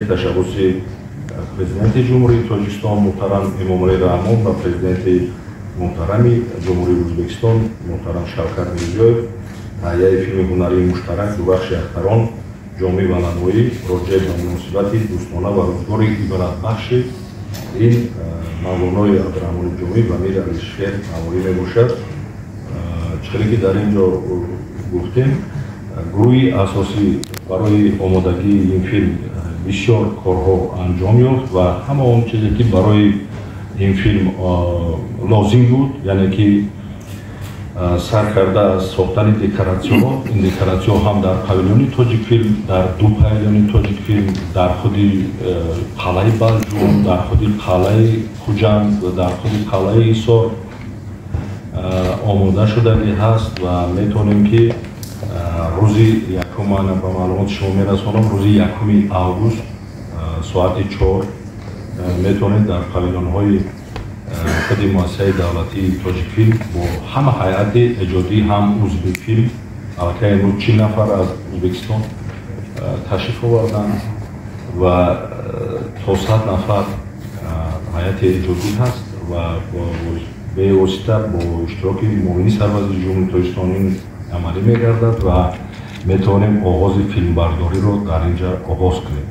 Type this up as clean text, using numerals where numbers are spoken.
Ташаббуси Президенти Ҷумҳурии Тоҷикистон муҳтарам Эмомалӣ Раҳмон ва Президенти муҳтарами Ҷумҳурии Ӯзбекистон муҳтарам Шавкат Мирзиёев таҳияи филми ҳунарии муштарак «Дурахши ахтарон: Ҷомӣ ва Навоӣ» роҷеъ ба муносибати дӯстона ва рӯзгори ибратбахши ин Мавлонои Абдураҳмони Ҷомӣ ва Мир Алишер Навоӣ мебошад. Чӣ хеле ки дар ин ҷо гуфтем, гурӯҳи асосӣ барои омодагии ин филм бисёр корҳо анҷом ёфт ва ҳама он чизе, ки барои ин филм лозим буд, яъне ки сар карда аз сохтани декоратсияҳо, ин декоратсияҳо ҳам дар павилиони «Тоҷикфилм», дар ду павилиони «Тоҷикфилм», дар худи қалъаи Балҷувон, дар худи қалъаи Хуҷанд, дар худи қалъаи Ҳисор омода шудагӣ ҳаст. Ва метавонем, ки рӯзи якум, ман ба маълумоти шумо мерасонам, рӯзи 1 август соати 4 метавонед дар павилонҳои худи муассисаи давлатии «Тоҷикфилм» бо ҳама ҳайати эҷодӣ, ҳам «Узбекфилм», аллакай имрӯз 40 нафар аз Ӯзбекистон ташриф оварданд ва то 100 нафар ҳайати эҷодӣ ҳаст ва бевосита бо иштироки муовини сарвазири Ҷумҳурии Тоҷикистон ин амалӣ мегардад ва метавонем оғози филмбардориро дар ин ҷа оғоз кунем.